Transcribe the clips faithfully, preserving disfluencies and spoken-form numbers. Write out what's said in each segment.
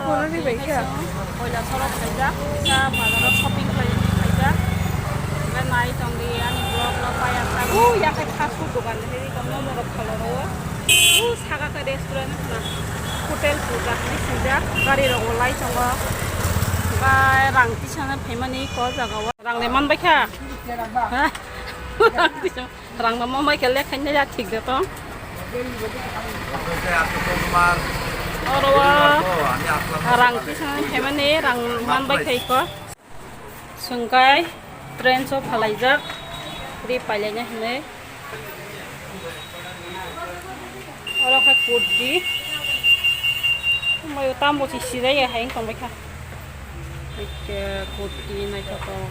Kono ni bai kha. Koila sorok khaijak, kisa bazaro shopping khlai khaijak. Hingke nai tongdi ani vlog no paya sa. O ya khai fast food dogan, hei ko momo rok phaloro. O saka khe restaurant na hotel puja hinui swijak, gari rok bo lai tongo. Bai rang tisana phaimani ko jaga o. Rang le man bai kha. Ha? Rang no mamai khe lekhaina ya thik de tong. Oro o rang kisa hemani rang man bai khai ko. Sungkai train so phalaijak. Ri pailaina hinui. Oro khe kurti. Mai tambo si sijai hai tong bai kha. Kurti naithotok.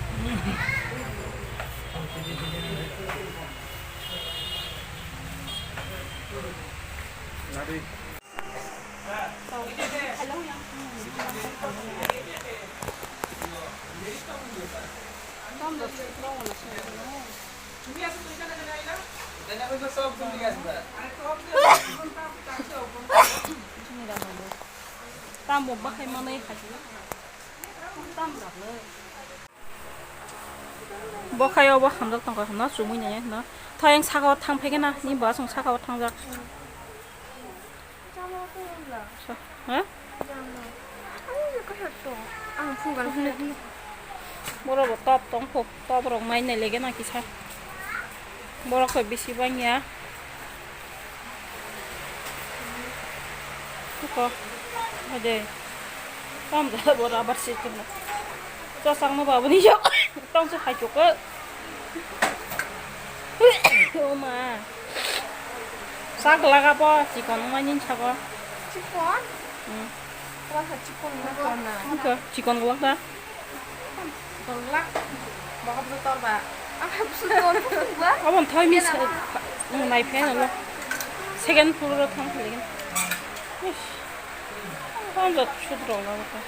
Tambo bakhai manai hai. Tam rok le. Bo khai obo hamjak tongkha hwnna chumui nai hwnna. Thai ang saka o thang phai khe na, ni bo aswng saka o thangjak. Sa-, ha? Borok bo top tong kho, top rok mai nai lege na kisa. Borok khe bisi bang ya. Ko, ade. Tam da bo rubber si tong. Chosakno babuni yok. Tong se hai chuk. O ma. Sak laga po chikon ma nin sabo. Chikon? Hmm. Wala chikon na kona. Ko, chikon ko da. Tolak. Bokap tu tor ba. Apa busu tor busu ba? Abon thoi mi sa, nung nai phe nalo. Second floor ro thang thali. Ish. Thang jat sut ro la ko.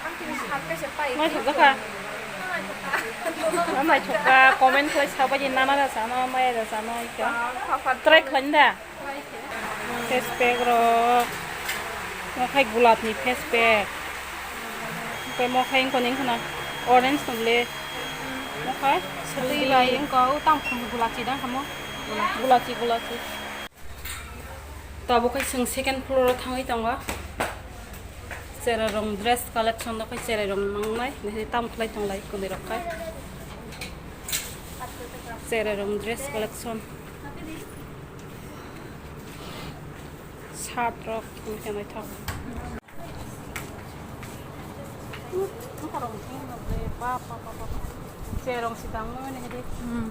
Ang kini sat ka se pai. Mai thok ka. Mai thok ka, comment khlai sa ba ji nana da sa no, mai da sa no ika. Try khlai da. Face pack rok. Mo khai gulap ni face pack. Oke, mo khai wngkha ni wngkha na orange no le. Mo khai sri bai wngkha o tang khum gulap si dang khamo. Gulap si, gulap si. Tabuk khai chwng second floor o thangwi tongo. Cherai rok dress collection no khai cherai rok mangnai. Nahai tam khlai tonglai kwlwi rok khai. Cherai rok dress collection. Shirt rok wngkhe naithok. Cherong si tangmo ni hedi. Hmm.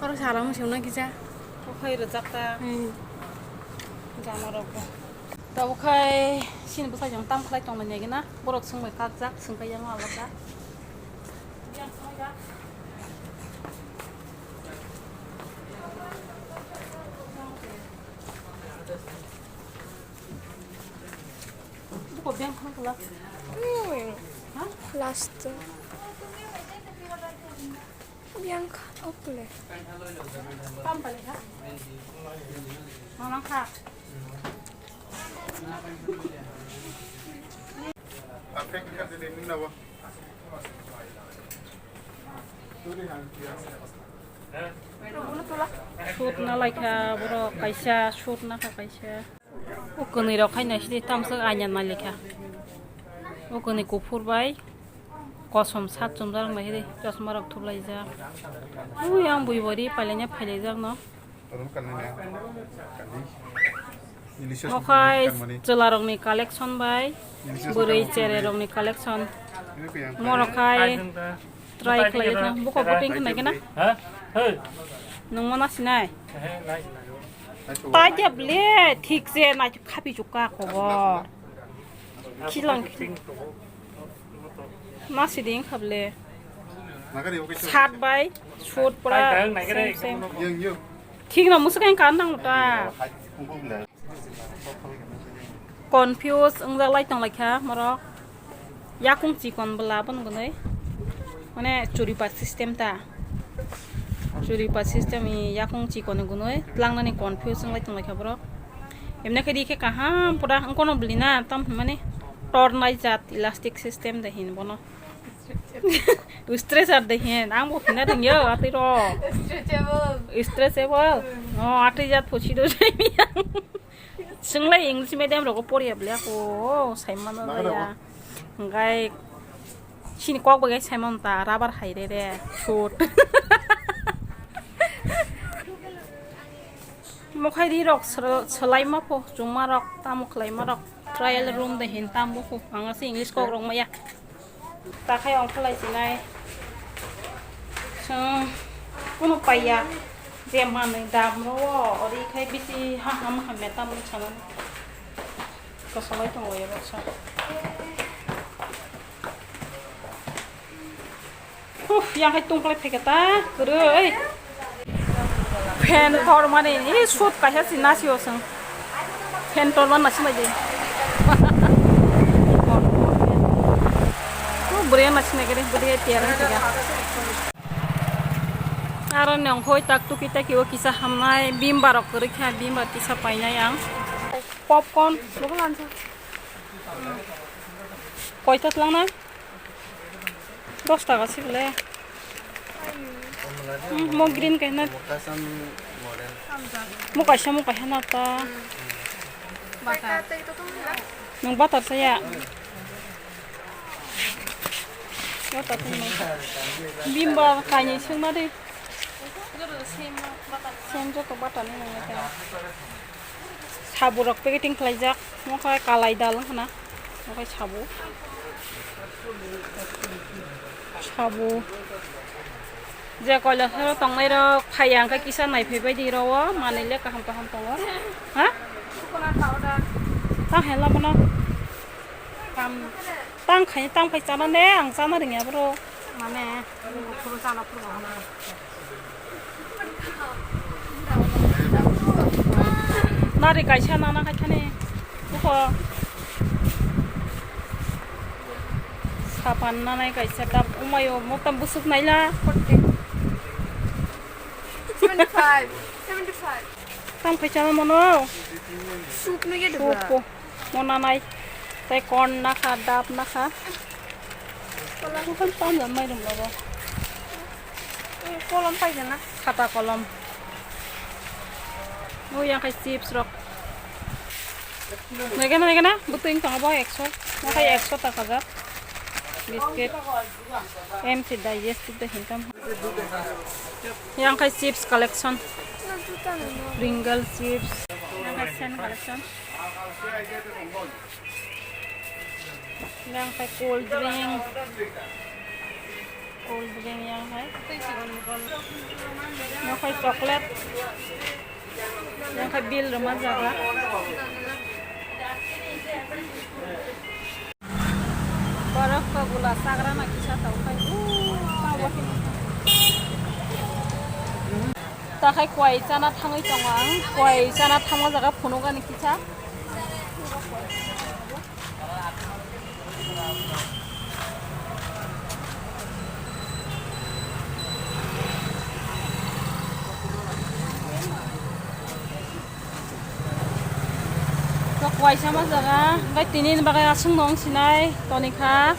Oro sara mo sewna kisa. Okhai rwjak ta. Hmm. Jama rok bo. Tabuk khai sini bwsai jong tam khlai tong nai gina. Borok swngbai kakjak, swngpai yang alak ka. Buko beng khang kula. Hmm. Ha? Last. Beng kha okle. Kam pale kha. Mama kha. Shoot na lai kha borok kaisa, shoot na kha kaisa. O kwnwi rok khai nai sidi tamsok aina nai lai kha. O kwnwi kuphur bai kosom sat chumjak nai sidi chosma rok thup lai jak. Ui ang bui bari pailai nai phai lai jak no. Mokhai chwla rokni collection bai bwrwi cherai rokni collection. Morokhai try khlai na buko buting khnai kena. Nungma na sinai. Tai dia ble thik se nai khapi chukka khobor. Khilang. Masi ding khable. Sat bai sut pura same same. Thik no musuk kan nang ta. Confuse wngjak lai tong lai kha morok. Yakung chikon bwla bun gunoi. Mane churipa system ta. Churipa system i yakung chikon gunoi. Tlangnani confuse wnglai tong lai kha borok. Emne khe ri khe kaham pura, ang kono bwlwi na tam hwnmani tornai jat elastic system de hin bono. Stretcher de hin, ang bo hina ringyo atwi ro. Stretchable. Stretchable. Oh, atwi jat phosi do jai mi ang. Chwnglai English medium rogo poriya bwle ako, oh, sai mano ya. Hingkai chini kok bai sai mano ta rubber hai re re. Short. Mokhai ri rok sro-, swlai ma pho, chwngma rok, tamo khlai ma rok. Trial room de hin tam bo pho. Ang se English kok rok maya. Ta khai ongkha lai sinai. Chwng kunu paiya. Je manwi dam ro o, ori khai bisi ha ham ham me tam sanani. Kosolai tongo oro sa. Uf, yang hai tungklai phai khe ta, kwrwi. Fan tor mani, eh, sut kaisa si nasi o song. Fan tor man nasi mai di. Tu bwrwi nasi nai gari, bwrwi tiar nasi ga. Aro nong hoi tak tuki taki o kisa hamnai, bimba rok kwrwi kha, bimba kisa painai ang. Popcorn, bokol ansa. Koito tlang na? Dos taka se bole. Hmm, mo green kaisa na. Mo kaisa, mo kaisa na ta. Nwng butter sa ya? Butter tong no. Bimba kainwi swng na de. Same joto butter ni nwng kha. Sabu rok packeting khlaijak, mo khe kalai dal wngkha na, mo khe sabu. Sabu. Je koila soro tongnai rok phaiya hwnkhe kisa naiphai bai di ro o, manwi le kaham kaham tongo. Ha? Coconut powder. Tang hela bono. Kam. Tang khai, tang phai chana ne, ang chana ringya bro. Mane, phuru chana phuru bahana. Nari kaisa nana khai thani. Bukho. Sapan nanai kaisa dap umayo motam busuk naila. Seventy-five. Seventy-five. Tang phai chana mono. Soup ni ge. Soup po. Mo nanai. Tai corn nakha, dap nakha. Mokhan panjab mairum logo. Kolom paijana. Khata kolom. O yang khai chips rok. Naikena, naikena, bwtwi wng tongo bo ekso. Mo khai ekso taka jak. Biscuit. M C digestive de hinkam. Yang khai chips collection. Pringle chips. Yang khai sen collection. Yang khai cold drink. Cold drink yang khai. Yang khai chocolate. Yang khai bill rwma jaga. Borok kagula chagra na kisa tong khai. Ta khai kwai chana thangwi tongo ang. Kwai chana thangma jaga phunukani kisa. Tok waisa ma jaga, hingke tini ni bagwi aswk no wng sinai tonikha.